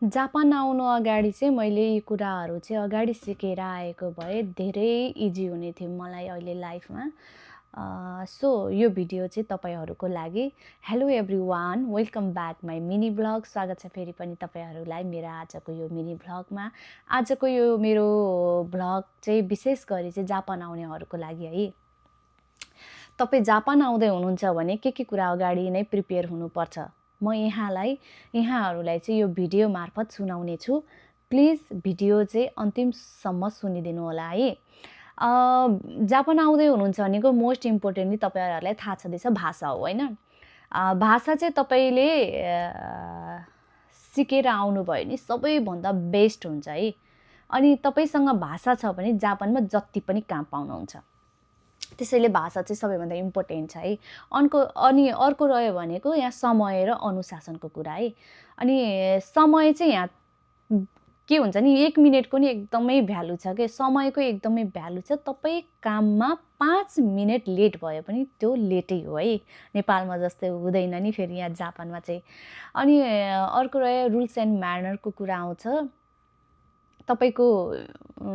Japan आउनु अगाडि चाहिँ मैले यी कुराहरू चाहिँ अगाडि सिकेर आएको भए धेरै इजी हुने थियो मलाई अहिले लाइफमा। सो यो भिडियो चाहिँ तपाईँहरूको लागि। Hello everyone, welcome back my mini vlog. स्वागत छ फेरि पनि तपाईँहरूलाई मेरो आजको यो मिनी भ्लगमा। आजको यो मेरो भ्लग चाहिँ विशेष गरी चाहिँ जापान आउनेहरूको लागि है। तपाईँ जापान आउँदै हुनुहुन्छ भने के कुरा अगाडि नै प्रिपेयर हुनुपर्छ म यहाँहरूलाई चाहिँ यो भिडियो मार्फत सुनाउने छु। प्लिज भिडियो चाहिँ अन्तिमसम्म सुनिदिनु होला है। जापान आउँदै हुनुहुन्छ भनेको मोस्ट इम्पोर्टेन्टली तपाईँहरूलाई थाहा छँदैछ भाषा हो होइन। भाषा चाहिँ तपाईँले सिकेर आउनुभयो भने सबैभन्दा बेस्ट हुन्छ है। अनि तपाईँसँग भाषा छ भने जापानमा जति पनि काम पाउनुहुन्छ। त्यसैले भाषा चाहिँ सबैभन्दा इम्पोर्टेन्ट छ है। अनि अर्को रह्यो भनेको यहाँ समय र अनुशासनको कुरा है। अनि समय चाहिँ यहाँ के हुन्छ नि 1 मिनेटको नि एकदमै भ्यालु छ के, समयको एकदमै भ्यालु छ। तपाईँ काममा 5 मिनट लेट भयो पनि त्यो लेटै हो है। नेपालमा जस्तै हुँदैन नि फेरि यहाँ जापानमा चाहिँ। अनि अर्को रह्यो रुल्स एन्ड म्यानरको कुरा आउँछ। तपाईँको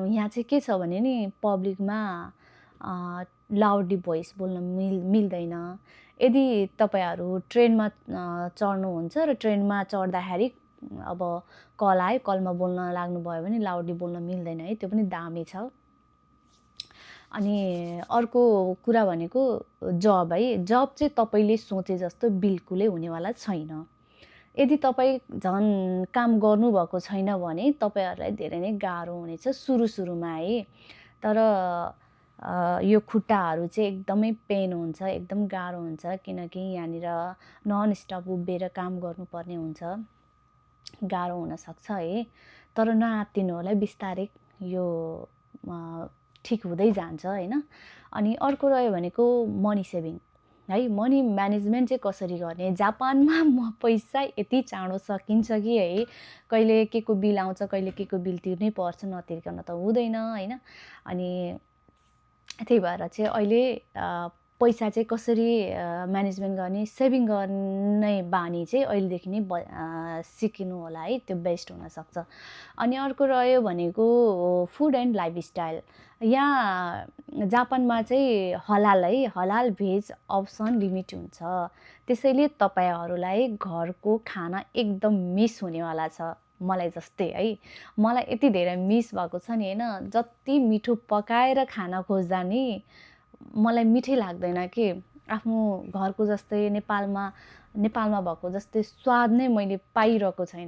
यहाँ चाहिँ के छ भने नि पब्लिकमा लाउडली भोइस बोल्न मिल्दैन। यदि तपाईँहरू ट्रेनमा चढ्नुहुन्छ र ट्रेनमा चढ्दाखेरि अब कल आयो, कलमा बोल्न लाग्नुभयो भने लाउडली बोल्न मिल्दैन है। त्यो पनि दामी छ। अनि अर्को कुरा भनेको जब है। जब चाहिँ तपाईँले सोचे जस्तो बिल्कुलै हुनेवाला छैन। यदि तपाईँ झन् काम गर्नुभएको छैन भने तपाईँहरूलाई धेरै नै गाह्रो हुनेछ सुरुमा है। तर यो खुट्टाहरू चाहिँ एकदमै पेन हुन्छ, एकदम गाह्रो हुन्छ, किनकि यहाँनिर नन स्टप उभिएर काम गर्नुपर्ने हुन्छ, गाह्रो हुनसक्छ है। तर नआत्तिनु होला, बिस्तारै यो ठिक हुँदै जान्छ होइन। अनि अर्को रह्यो भनेको मनी सेभिङ है। मनी म्यानेजमेन्ट चाहिँ कसरी गर्ने। जापानमा पैसा यति चाँडो सकिन्छ कि है, कहिले के को बिल आउँछ, कहिले के को बिल तिर्नै पर्छ, नतिर्कन त हुँदैन होइन। अनि त्यही भएर चाहिँ अहिले पैसा चाहिँ कसरी म्यानेजमेन्ट गर्ने, सेभिङ गर्ने बानी चाहिँ अहिलेदेखि नै सिकिनु होला है। त्यो बेस्ट हुनसक्छ। अनि अर्को रह्यो भनेको फुड एन्ड लाइफस्टाइल। यहाँ जापानमा चाहिँ हलाल है, हलाल भेज अप्सन लिमिट हुन्छ। त्यसैले तपाईँहरूलाई घरको खाना एकदम मिस हुनेवाला छ, मलाई जस्तै है। मलाई यति धेरै मिस भएको छ नि होइन। जति मिठो पकाएर खाना खोज्दा नि मलाई मिठै लाग्दैन कि आफ्नो घरको जस्तै नेपालमा भएको जस्तै स्वाद नै मैले पाइरहेको छैन।